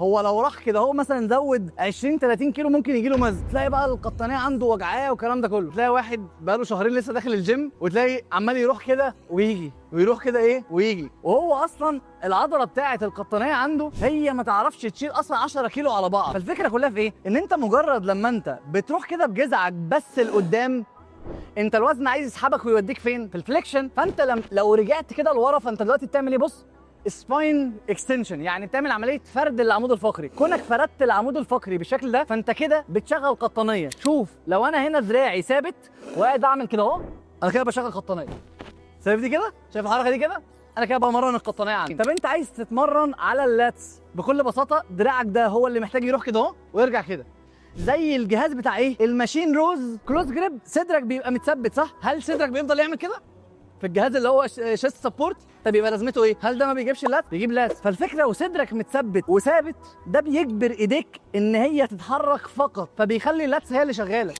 هو لو راح كده هو مثلا زود 20 30 كيلو ممكن يجي له مزق، تلاقي بقى القطنيه عنده وجعاه والكلام ده كله. تلاقي واحد بقاله شهرين لسه داخل الجيم وتلاقي عمال يروح كده ويجي ويروح كده ايه ويجي، وهو اصلا العضلة بتاعه القطنيه عنده هي ما تعرفش تشيل اصلا 10 كيلو على بعض. فالفكرة كلها في ايه؟ ان انت مجرد لما انت بتروح كده بجذعك بس لقدام، انت الوزن عايز يسحبك ويوديك فين؟ في ال flexion. فانت لو رجعت كده لورا، فانت دلوقتي بتعمل ايه؟ بص، spine extension، يعني بتعمل عملية فرد للعمود الفقري. كونك فردت العمود الفقري بالشكل ده، فانت كده بتشغل قطنيه. شوف لو انا هنا دراعي ثابت وقاعد اعمل كده اهو، انا كده بشغل قطنيه. شايف دي كده؟ شايف الحركة دي كده؟ انا كده بمرن القطنيه عندي. طب انت عايز تتمرن على ال lats، بكل بساطة دراعك ده هو اللي محتاج يروح كده اهو ويرجع كده، زي الجهاز بتاع ايه؟ ال machine rows close grip. صدرك بيبقى متثبت، صح؟ هل صدرك بيفضل يعمل كده في الجهاز اللي هو chest support؟ طب يبقى لازمته ايه؟ هل ده ما بيجيبش ال lat؟ بيجيب lat. فالفكرة وصدرك متثبت وثابت، ده بيجبر ايديك ان هي تتحرك فقط، فبيخلي ال lats هي اللي شغاله.